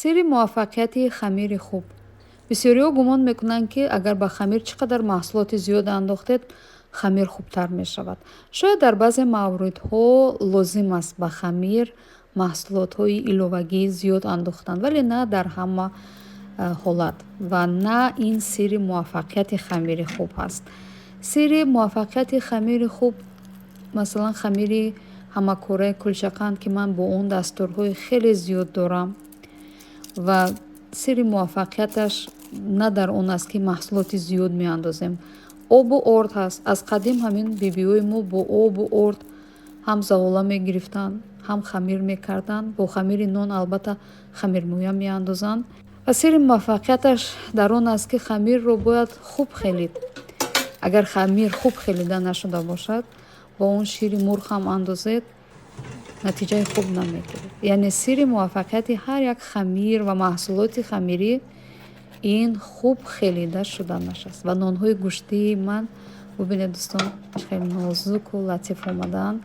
Сирри муваффақияти хамири хуб. Бисёриҳо гумон мекунанд, ки агар ба хамир чӣ қадар маҳсулоти зиёд андохтед, хамир хубтар мешавад. Шояд дар баъзе мавридҳо лозим аст ба хамир маҳсулотҳои иловагии зиёд андохтан, вале на дар ҳама ҳолат ва на ин сирри муваффақияти хамири хуб ҳаст. Сирри муваффақияти хамири хуб, масалан, хамири ҳамакораи кулчақанд, ки ман бо он дастурҳои хеле зиёд дорам, ва сирри муваффақияташ на дар он аст, ки маҳсулоти зиёд меандозем. Обу орд ҳаст. Аз қадим ҳамин бибиҳои мо бо обу орд ҳам завола мегирифтанд, ҳам хамир мекарданд. Бо хамири нон албатта хамирмоя меандозанд. Ва сирри муваффақияташ дар он аст, ки хамирро бояд хуб хелид. Агар хамир хуб хелида нашуда бошад, бо он шири мурғ ҳам андозед, натиҷаи хуб намегиред. Яъне сирри муваффақияти ҳар як хамир ва маҳсулоти хамирӣ ин хуб хелида шуданаш аст. Ва нонҳои гӯштии ман, бубинед, дӯстон, хеле нозуку латиф омадаанд.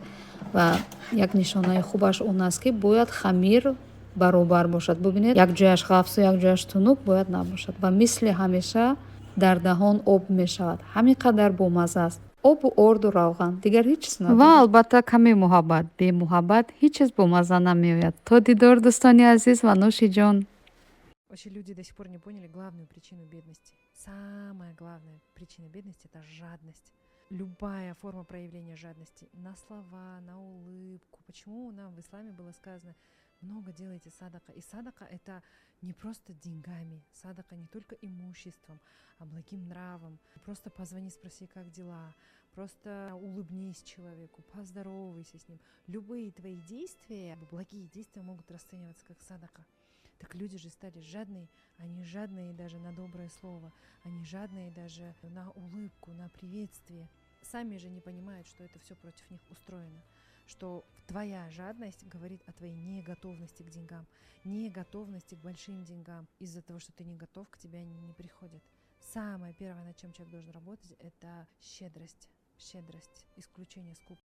Ва як нишонаи хубаш он аст, ки бояд хамир баробар бошад. Бубинед, як ҷояш ғафсу як ҷояш тунук бояд набошад. Ва мисли ҳамеша дар даҳон об мешавад, ҳамин қадар бомазза аст. Обу орду равған, дигар ҳеҷ чиз надорад. Ва албатта каме муҳаббат. Бемуҳаббат ҳеҷ чиз бомазза намеояд. То дидор, дӯстони азиз, ва нӯши ҷон. Вообще люди до сих пор не поняли главную причину бедности. Самая главная причина бедности – это жадность. Любая форма проявления жадности на слова, на улыбку. Почему нам в исламе было сказано: много делайте садака? И садака – это не просто деньгами, садака не только имуществом, а благим нравом. Просто позвони, спроси, как дела, просто улыбнись человеку, поздоровайся с ним. Любые твои действия, благие действия, могут расцениваться как садака. Так люди же стали жадные, они жадные даже на доброе слово, они жадные даже на улыбку, на приветствие. Сами же не понимают, что это все против них устроено, что твоя жадность говорит о твоей неготовности к деньгам, неготовности к большим деньгам. Из-за того, что ты не готов, к тебе они не приходят. Самое первое, над чем человек должен работать, это щедрость. Щедрость, исключение скупости.